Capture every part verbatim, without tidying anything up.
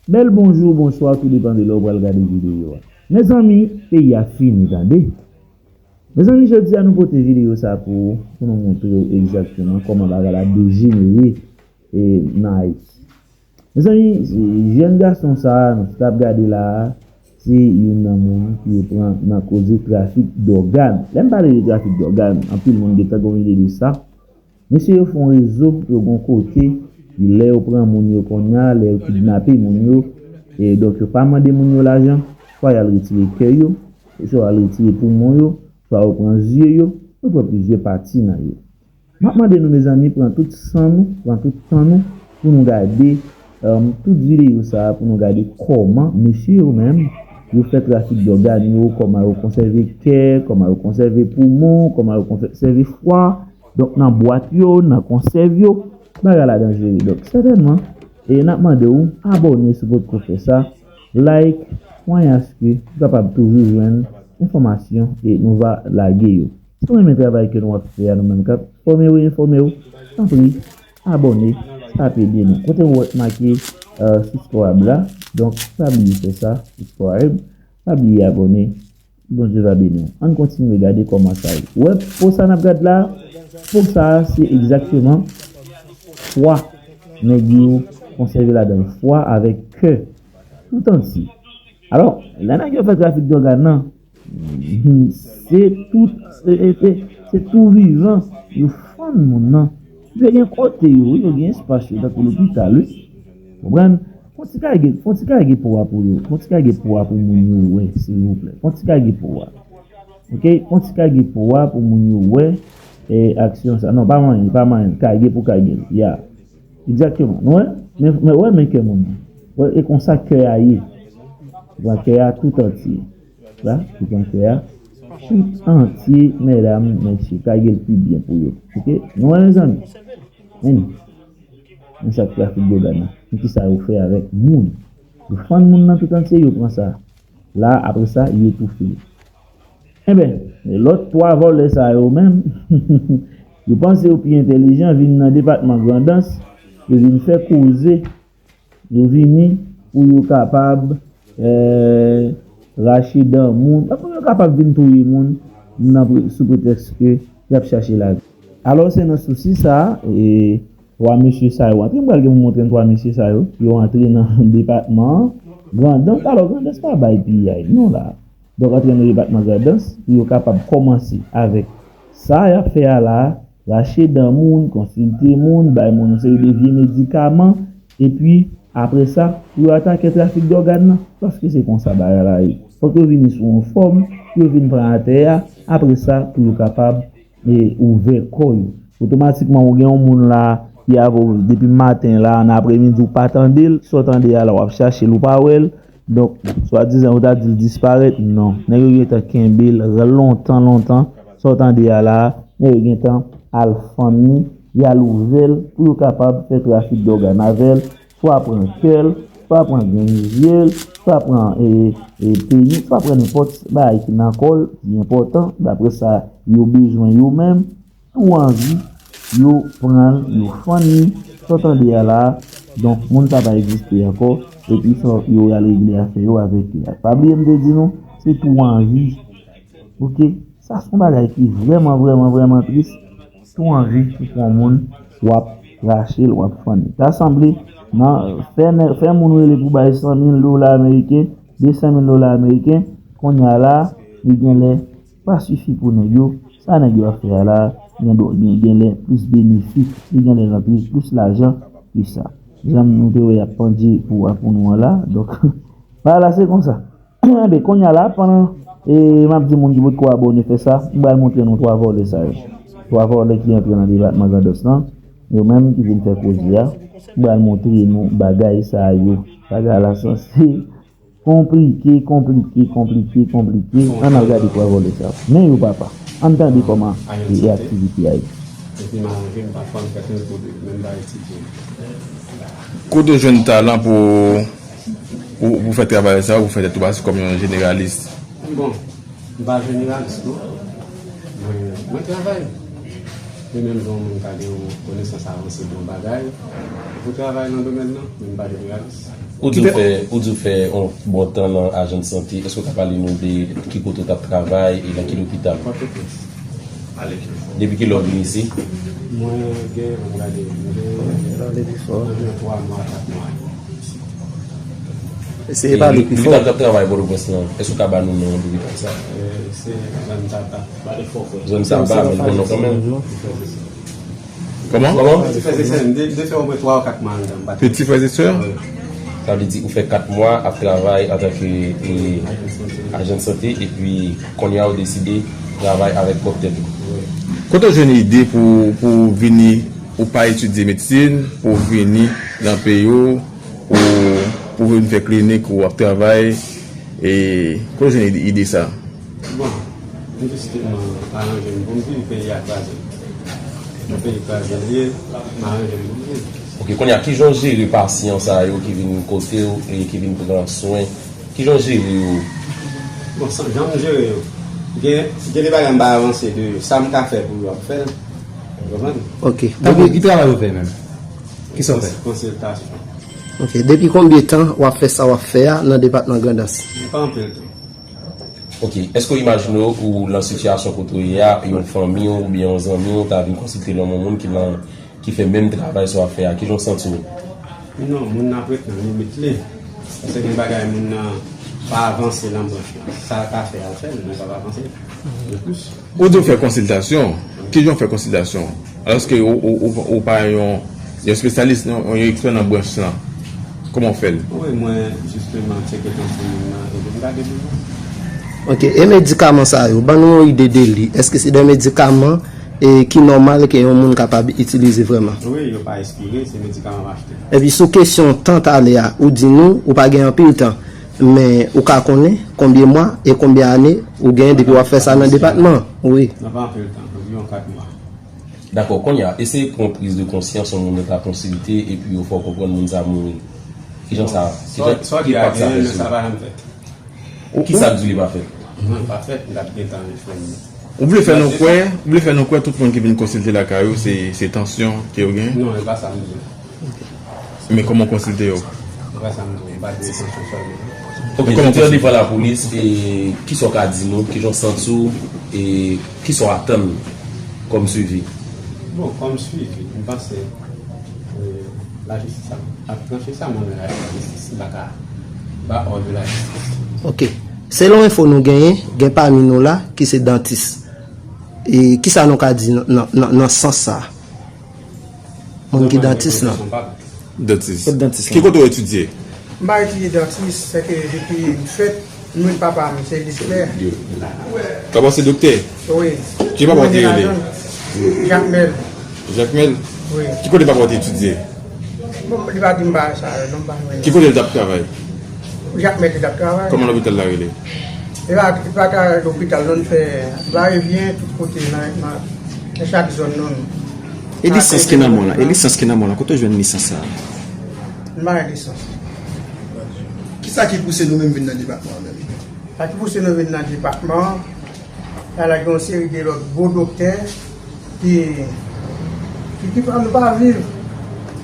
Bèl bonjou, bonswa, tou depann de lè w pral gade videyo a. Mezanmi, peyi a fini, tande. Mezanmi, jodi a nou pote videyo sa pou, pou nou montre w egzakteman kòman bagay la dejenere e, nan Ayiti. Mezanmi, jèn gason sa a, nou t ap gade la a, se youn nan moun ki yo pran nan koze trafik dògàn. Lè m pale de trafik dògàn, anpil moun gentan gen yon ide de sa. Mesye yo fè yon rezo, yo gen yon kote, lè yo pran moun yo kounye a, lè yo kidnape moun yo, e donk yo pa mande moun yo lajan, swa y al retire kè yo, swa y al retire poumon yo, swa yo pran zye yo, yo pran plizyè pati nan yo. M ap mande nou, mezanmi, pran tout san nou, pran tout tan nou, pou nou gade, um, tout videyo sa a, pou nou gade kòman mesye yo menm, yo fè trafik dògàn yo, kòman yo konsève kè, kòman yo konsève poumon, kòman yo konsève fwa, donk nan bwat yo, nan konsèv yo, bagay la danjere. Donk, sètènman, e n ap mande w abòne si w potko fè sa, like, pwen aske ou kapab toujou jwenn enfòmasyon e nou va lage yo. Si w renmen travay ke nou ap fè a, nou menm k ap fòme w e enfòme w, tanpri, abòne, sa ap ede nou. Kote w wè k make, euh, subscribe la, donk, pa bliye fè sa, subscribe, pa bliye abòne, Bondye va beni w. Ann kontinye gade kòman sa ye. Ou wè, po sa n ap gade la, po sa a, se egzakteman fwa. Nèg yo konsève ladan l fwa avèk kè tout antye. Alò, lè nèg yo fè trafik dògàn nan, se tout, se, se, se, se tou vivan yo fann moun nan. Yo gen kote yo, yo gen espas yo, tankou lopital, wi. Konprann? Fon ti kage, fon ti kage po a pou yo. Fon ti kage po a pou moun yo wè, silvouplè. Fon ti kage po a. Oke? Fon ti kage po a pou moun yo wè, e, aksyon sa. Non, pa manyen, pa manyen. Kage pou kage l. Ya. Egzakteman. Nou wè? Men, men, wè, men kè moun nan. Wè, e konsa kè a ye. Pran kè a tout antye. La, li pran kè a. Tout antye, medam, mesye, kage l pi byen pou yo. Oke? Nou wè, mezanmi? Men, men sa k trafik dògàn nan. Men kisa yo fè avèk moun. Yo fann moun nan tout antye, yo pran sa. La, apre sa, yo toufe l. Enben, lòt twa vòlè sa yo menm, yo panse yo pi entèlijan, vin nan depatman Grandans, yo vin fè koze, yo vini pou yo kapab, eh, rache dan moun, pou yo kapab vin touye moun nan pre-, sou pretèks ke y ap chache lavi. Alò, se nan sousi sa a, e, twa mesye sa yo antre. M pral gen pou montre n twa mesye sa yo. Yo antre nan depatman Grandans. Alò, Grandans pa bay piyay, non, la. Donk, antre nan depatman Grandans, pou yo kapab kòmanse avèk sa y ap fè a la, rache dan moun, konsilte moun, bay moun yon seri de vye medikaman, epi, apre sa, pou yo atake trafik dògàn nan, paske se konsa bagay la ye. Fòk yo vini sou yon fòm, pou yo vin pran atè a, apre sa, pou yo kapab e ouvè kò yo. Otomatikman, ou gen yon moun la ki avè w depi maten la, nan apremidi, ou pa tande l. Sa w tande a la, w ap chache l, ou pa wè l. Donk, swadizan, yo ta di l disparèt. Non. Nèg yo gentan kenbe l lontan, lontan. Sa w tande a la, nèg yo gentan al fann li, y al ouvè l pou yo kapab fè trafik dògàn avè l. Swa pran kè l, swa pran grenn zye l, swa pran, e, e, peni, swa pran nenpòt bagay ki nan kò l, ki enpòtan, dapre sa yo bezwen yo menm, tou anvi, yo pran l, yo fann li, sa w tande a la, donk, moun sa pa egziste ankò, epi sa yo al regle afè yo avèk li a. Pa bliye m te di nou, se tou anvi, oke? Sa se yon bagay ki vrèman, vrèman, vrèman tris. Tou anvi pou pran moun, w ap rache l, w ap fann li. Ta sanble, nan, fè nè-, fè moun rele pou bay san mil dola ameriken, de san mil dola ameriken, kounye a la, li genlè pa sifi pou nèg yo. Sa nèg yo ap fè a la, gen do-, gen, genlè plis benefis, li genlè rantre plis lajan ke sa. Jan nou te wè y ap pandye pou, pou nou an la, donk, bagay la se konsa. Enben, kounye a la, pandan, e, m ap di moun ki potko abòne fè sa, m pral montre nou twa vòlè sa yo. Twa vòlè ki antre nan depatman Grandans lan, yo menm ki vin fè koze a, m pral montre nou bagay sa yo. Bagay la sanse konplike, konplike, konplike, konplike. Ann al gade twa vòlè sa yo. Men yo, papa. Ann tande kòman e aktivite a ye. Epi m aranje m pa fann fè tèt kote, menm pa etidye. Kote w jwenn talan pou, pou, pou fè travay sa, pou fè tèt ou pase kòm yon jeneralis? Bon, m pa jeneralis, non. Mwen, mwen travay. Mwen menm, jan yon moun ka gen yon konesans avanse de yon bagay, pou travay nan domèn nan, men m pa te gratis. Ou di w fè, ou di w fè yon bon tan nan ajan de sante. Èske w ka pale nou de ki kote w t ap travay e nan ki lopital? Pòtoprens. Depi kilè w vin isi? Mwen gen, ban m gade, mwen gen anviwon twa mwa, kat mwa. Eseye pale pi fò. Lopital k ap travay Pòtoprens lan, èske w ka ba nou non lopital sa? Eh, se Zòn Taba. Zòn Taba, men l gon non kanmenm. Kòman? Kòman? Ti frè e sè, m te, m te fè omwen twa ou kat mwa anndan, m pa te. Petit frères et sœurs? Wi. Sa vle di ou fè kat mwa ap travay antanke, e, ajan de sante, epi kounye a ou deside travay avèk pwòp tèt ou. Wi. Kote w jwenn ide pou, pou w vini, ou pa etidye medsin, pou w vini nan peyi w, pou, pou w vin fè klinik ou ap travay, e kote w jwenn ide, ide sa? Bon, m jis telman aranje m pou m viv, peyi a kraze m. Yon peyi kraze l ye, m aranje m pou m viv. Ok, kounye a, kijan w jere pasyan sa yo ki vin kote w e ki vin pran swen? Kijan w jere yo? Bon, sa, jan m jere yo. Gen, gen de bagay m pa avanse de yo. Sa m ka fè pou yo, m ap fè l. Ou konprann? Ok. Tankou, ki travay ou fè menm? Kisa w fè? Kons-, konsiltasyon. Ok. Depi konbyen tan w ap fè sa w ap fè a nan depatman Grandans? Pa anpil tan. Ok. Èske w imajine w ou nan sitiyasyon kote w ye a, yon fanmi w oubyen yon zanmi w ta vin konsilte l yon moun ki nan, ki fè menm travay sa w ap fè a? Kijan w santi w? Non, moun nan ap ret nan limit li. Paske gen bagay moun nan pa avanse nan branch lan. Sa l ka fè, al fè l, men l p ap avanse. De plis. Ou di w fè konsiltasyon. Kijan w fè konsiltasyon? Alòske ou, ou, ou, ou pa yon, yon espesyalis, non, yon ekspè nan branch lan. Kòman w fè l? Wi, mwen, jisteman, tcheke tansyon moun nan, epi m gade pou mwen. Ok, e medikaman sa yo, ban nou yon ide de li. Èske se de medikaman, e, ki nòmal ke yon moun kapab itilize vrèman? Wi, yo pa ekspire, se medikaman m achte. Epi sou kesyon tan talè a, ou di nou, ou pa gen anpil tan. Men ou ka konnen konbyen mwa e konbyen ane ou gen depi w ap fè sa nan depatman? Wi. Nan pa anpil tan, anviwon kat mwa. Dakò, kounye a, eseye pran priz de konsyans yon moun nan ta konsilte epi yo fè w konprann moun sa mouri. Kijan sa, kijan, ki enpak sa fè sou ou? Kisa k di w li pa fèt? Non, li pa fèt, l ap gentan fè l. Ou vle fè nou kwè, ou vle fè nou kwè tout moun ki vin konsilte lakay ou, se, se tansyon ke yo gen? Non, e pa sa m di. Men kòman w konsilte yo? E pa sa m di, m pa di tansyon sèlman. Ok, doktè an devan lapolis, e kisa w ka di nou, kijan w santi w, e kisa w atann kòm swivi? Bon, kòm swivi, m panse, e, lajistis ap, ap tranche sa, mwen menm lajistis, m pa ka ba òd lajistis. Ok. Selon enfo nou genyen, gen pami nou la ki se dantis. E kisa nou ka di nan, nan, nan, nan sans sa a? Moun ki dantis lan. Dantis. Kot dantis lan? Ki kote w etidye? M pa etidye dantis, sèke depi m fèt, m wè papa m, se Lislè. Papa w se doktè? Wi. Ki papa w te rele? Jakmèl. Jakmèl? Wi. Ki kote papa w te etidye? Bon, li pa di m bagay sa yo, non, m pa konnen. Ki kote l t ap travay? Jakmèl li t ap travay. Kòman lopital la rele? E pa, e pa travay lopital, non, l fè vayevyen tout kote nan, nan, nan chak zòn, non. E lisans ki nan men w lan, e lisans ki nan men w lan, kote w jwenn lisans sa a? M pa gen lisans. Kisa ki pouse nou menm vin nan depatman an menm? Sa ki pouse nou vin nan depatman an, sa la gen yon seri de lòt gwo doktè ki, ki, ki fè nou pa viv.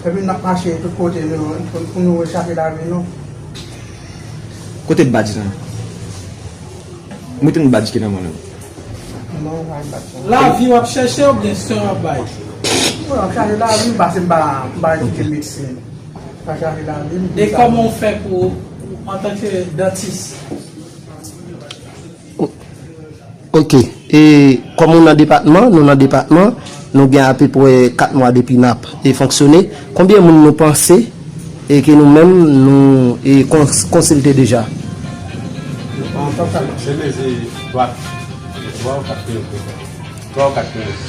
Epi n ap mache tout kote nou, pou, pou nou rechache lavi nou. Kote badj lan? Montre n badj ki nan men w lan. Non, pa gen badj. Lavi w ap chèche oubyen swen w ap bay? Wi, m ap chache lavi m, paske m pa, m pa etidye medsin. M ap chache lavi m. E kòman w fè pou, antanke dantis? Ok. E kòm ou nan depatman, nou nan depatman, nou gen apeprè kat mwa depi n ap, e, fonksyone. Konbyen moun nou panse, e, ke nou menm, nou, e, kons-, konsilte deja? An tou ka, se mezi dwat, twa ou kat klinik. Twa ou kat klinik.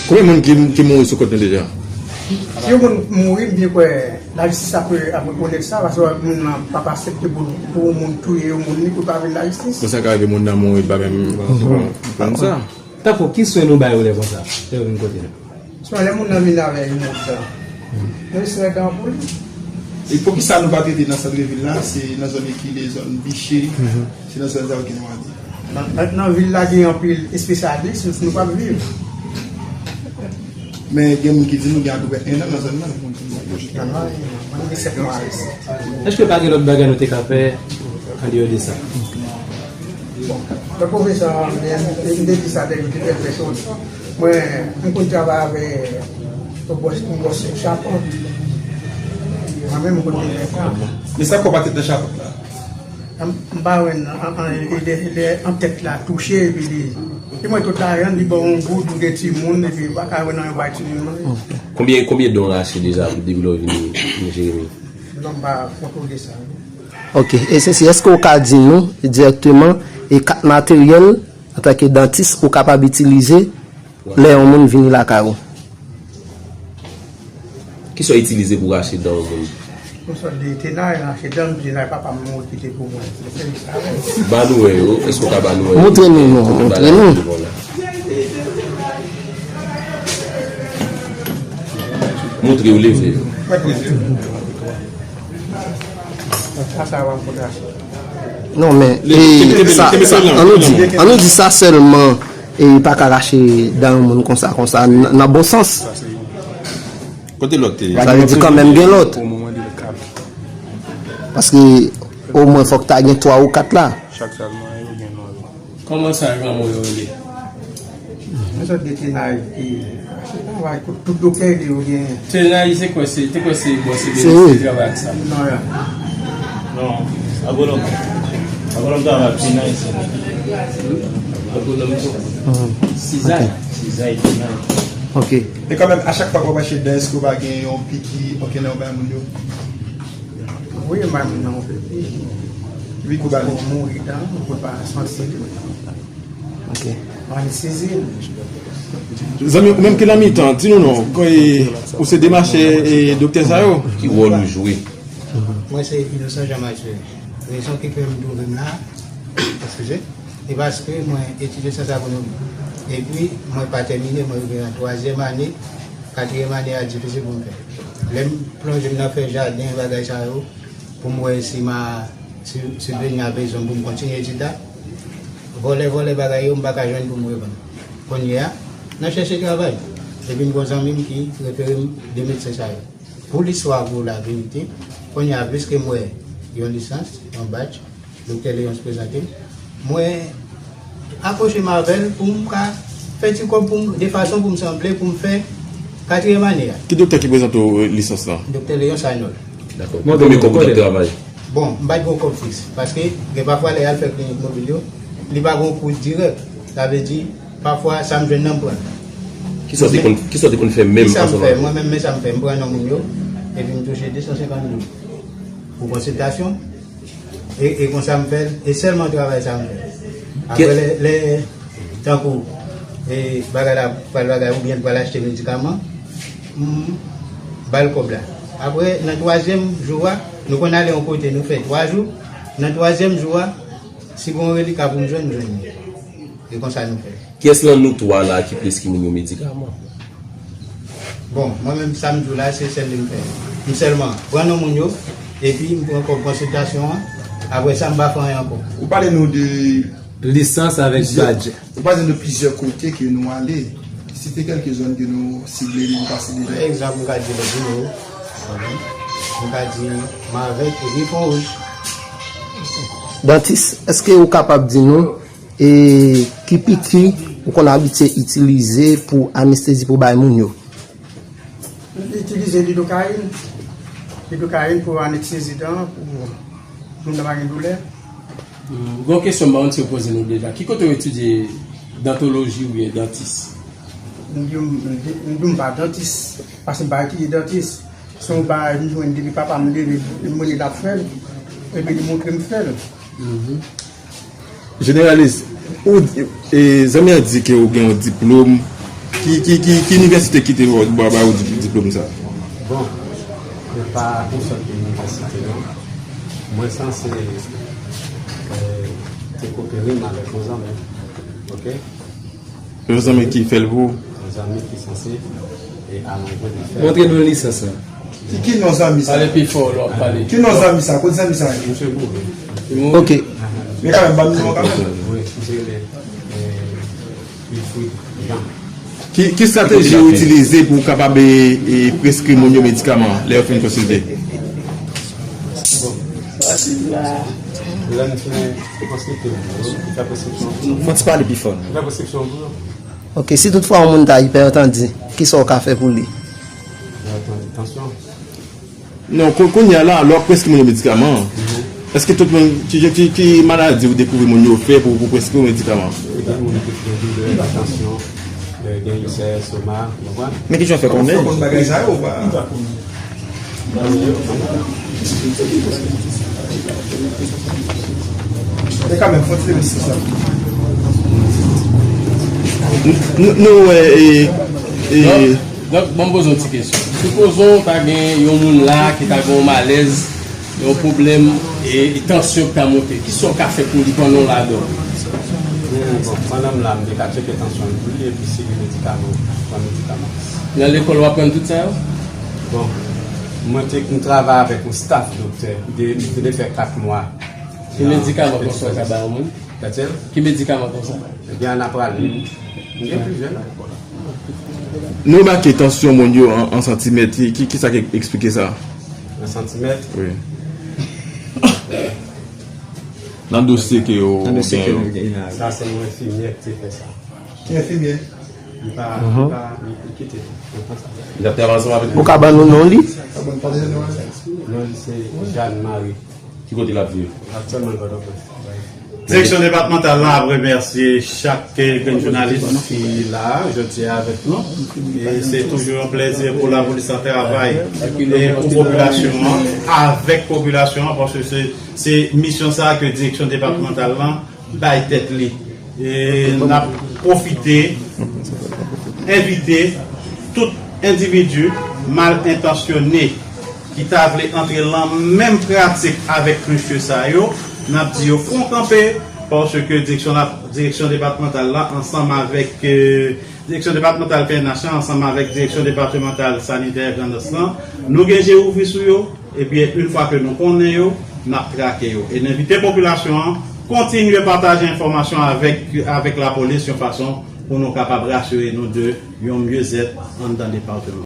Konbyen moun ki, ki mouri sou kont nou deja? Si yon moun mouri, m byen kwè lajistis ap, ap rekonèt sa, paske moun nan p ap aksepte pou, pou yon moun touye yon moun li pou l pa vin lajistis. Konsa ka rive moun nan mouri, l pa menm konprann sa. Tankou, ki swen nou ba yo lè konsa, lè yo vin kote nou? Swen lè moun nan vin avè yon mòd dan. Nou eseye dan pou li. E poukisa nou pa trete nan sant de vil la, se nan zòn Ekile, zòn Biche, se nan zòn sa yo ke nou mande? Nan, nan, nan vil la gen anpil espesyalis, nou, nou p ap viv. Men gen moun ki di nou gen apeprè en an nan zòn nan. Èske pa gen lòt bagay nou te ka fè andeyò de sa? Bon, pwofesè, m te di sa de yon pèsòn. Mwen, m konn travay avè yon bòs, yon bòs chapant. Mwen menm, m konn fè sa. Men sa kò pa tèt nan chapant la? M pa wè nan an tèt la touche epi li. Li mwen tout lajan li ban yon goud ou gen timoun epi pa ka wè nan yon bay timoun. Konbyen konbyen don rache deja depi lè w vini vini Jeremi? Non m pa kontwole sa. Ok, e sesi, èske w ka di nou direkteman e kat materyèl antanke dantis ou kapab itilize lè yon moun vini lakay ou? Kisa w itilize pou rache dan yon moun? Yon sòt de tenay, rache dan m, tenay papa m mwen kite pou mwen. Se sèl sa. Ba nou wè yo, èske w ka ba nou wè yo? Montre nou non, montre nou. Montre yo, leve yo. Sa sa w ap konn rache. Non men e sa, sa an nou di an nou di sa sèlman e pa ka rache dan yon moun konsa konsa nan bon sans. Kote lòt te? Sa vle di kanmenm gen lòt. Paske omwen fòk ta gen twa ou kat la. Chak sa l manyen yo gen non yo. Kòman sa granmoun yo rele? Yon sòt de tenay ki travay tout doktè yo gen. Tenay se kwè se te kwè se bò se benis ki travay ak sa. Non ya. Non, agwonòm. Agwonòm travay ak tenay se. Agwonòm tou. Sizay. Sizay tenay. Ok. Men kanmenm a chak fwa ke w ap rache dan èske w pa gen yon piki okenn lè w bay moun yo? Wi, m bay moun nan yon piki. Wi kou bali. Pou mouri dan ou pa santi. Ok. Anestezi. Zanmi ou menm ki nan mitan, di nou non, ou se demachè e doktè sa yo? Ki wòl ou jwe? Mwen se Innocent Jean Mathieu. Rezon ki fè m twouve m la, eskize, e paske mwen etidye syans agronomi. Epi mwen pa tèmine, mwen rive nan twazyèm ane, katriyèm ane a difisil pou m fè. Lè m plonje m nan fè jaden, bagay sa yo, pou m wè si m a si si Beni a bezwen m pou m kontinye etid la. Vòlè vòlè bagay yo m pa ka jwenn pou m revann. Kounye a, nan chèche travay. Epi m gon zanmi m ki refere m de medsen sa yo. Pou listwa pou la verite, kounye a plis ke m wè yon lisans, yon batch, Doktè Léonce prezante m, mwen apwoche m avè l pou m ka fè ti kòb pou m, de fason pou m sanble, pou m fè katriyèm ane a. Ki doktè ki prezante w lisans lan? Doktè Léonce Arnold. Dakò. Konbyen kòb ou t ap travay? Bon, m pa t gen yon kòb fiks, paske gen pafwa lè y al fè klinik mobil yo, li pa gen yon kou dirèk. Sa vle di, pafwa sa m jwenn nan m pran. Kisa w te konn kisa w te konn fè menm Kisa m ansanm fè? avè l? Mwen menm men sa m fè, m pran nan moun yo, epi m touche de san senkant goud pou konsiltasyon. E e konsa m fè l, e sèlman travay sa m fè. Apre lè lè tankou e bagay la pral bagay oubyen l pral achte medikaman, m ba l kòb la. Apre nan twazyèm jou a, nou konn ale yon kote nou fè twa jou, nan twazyèm jou a, si gen yon relikan pou m jwenn, m jwenn li. E konsa nou fè. Kiyès nan nou twa la ki preskri moun yo medikaman? Bon, mwen menm sa m di w la se sèl li m fè. M sèlman pran non moun yo, epi m pran kòb konsiltasyon an, apre sa m pa fè anyen ankò. Ou pale nou de Lisans avèk badj. Ou pale nou de plizyè kote ke nou ale. Site kèlke zòn ke nou sible, nou pase Pa deja. Egzanp, m ka di Lèzino, m ka di Mavèk epi Pon Wouj. Dantis, èske ou kapab di nou e ki piki ou konn abitye itilize pou anestezi pou bay moun yo? M itilize lidokayin. Lidokayin pou anestezi dan, pou moun nan pa gen doulè. Gon kesyon m pa konn si yo poze nou deja. Ki kote w etidye dantoloji oubyen dantis? M di w m pa dantis, paske m pa etidye dantis. Se yon bagay m jwenn depi papa m leve, m wè li t ap fè l, epi li montre m fè l. Jeneralis, ou e, zanmi an di ke ou gen yon diplòm. Ki, ki, ki, ki inivèsite ki te ba, ba ou di- diplòm sa? Bon, se pa yon sòt inivèsite non. Mwen sanse eh, te kopere m avèk yon zanmi. Ok? Yon zanmi ki fè l pou ou? Yon zanmi ki sanse e alonje li fè. Montre nou lisans lan. Ki, ki non zanmi sa? Pale pi fò lè w ap pale. Ki non zanmi sa? Kot zanmi sa ye? Misye Bouré. Ok. Men kanmenm, ban m non kanmenm. Wi, misye rele eh, Wilfrid Jean. Ki, ki estrateji ou itilize pou w kapab e, e, preskri moun yo medikaman lè yo fin konsilte? Lè n fin konsilte moun yo, fè preskripsyon pou yo. Fò ti pale pi fò. Fè preskripsyon pou yo. Ok, si toutfwa yon moun ta ipètandi, kisa w ka fè pou li? Ipètandi, tansyon. Non, kounye a la, lè w ap preskri moun yo medikaman, èske tout moun, ki, ki, ki maladi ou dekouvri moun yo fè pou, pou preskri yo medikaman? Gen moun ki gen doulè, tansyon, gen ilsè, estoma, ou konprann? Men ki jan w fè konnen? Ou konn bagay sa yo ou pa? Men kanmenm, fò ti remisyon sa. Nou wè e. Donk, ban m poze yon ti kesyon. Sipozon ta gen yon moun la ki ta gen yon malèz, yon pwoblèm e, e tansyon ki ta monte. Kisa w ka fè pou li pandan w la dòmi? Bon, pandan m la, m te ka tcheke tansyon l pou li epi si gen medikaman, pran medikaman. Nan lekòl w aprann tout sa yo? Bon, mwen te m travay avèk yon staff doktè. M te, m te fè kat mwa. Ki medikaman konsa w ka ba yon moun? Ki medikaman konsa? Ebyen, anapralin. M gen plizyè nan lekòl. Nou remake tansyon moun yo an, an santimèt. Ki, ki, kisa ki eksplike sa? An santimèt? Wi. Nan dosye ke yo genyen. Sa se yon enfimyè ki te fè sa. Ki enfimyè? Li pa, li pa, li kite. Li ap travay ansanm avèk nou. Ou ka ban nou non li? Non li se Jeanne Marie. Ki kote l ap viv? Aktyèlman l Pòtoprens. Direksyon depatmantal la ap remèsye chak grenn jounalis ki la jodi a avèk nou. E se toujou yon plèzi pou lapolis la travay e pou popilasyon an, avèk popilasyon an, paske se, se misyon sa a ke direksyon depatmantal lan bay tèt li. E n ap pwofite envite tout endividi mal entansyone ki ta vle antre lan menm pratik avèk mesye sa yo, n ap di yo fon kanpe, paske direksyon la, direksyon depatmantal la ansanm avèk, e, direksyon depatmantal P N H la ansanm avèk direksyon depatmantal sanitè Grandans lan, nou gen je ouvri sou yo, epi yon fwa ke nou konnen yo, n ap trake yo. E n envite popilasyon an kontinye pataje enfòmasyon avèk, avèk lapolis yon fason pou nou kapab rasire nou de yon myezèt anndan depatman.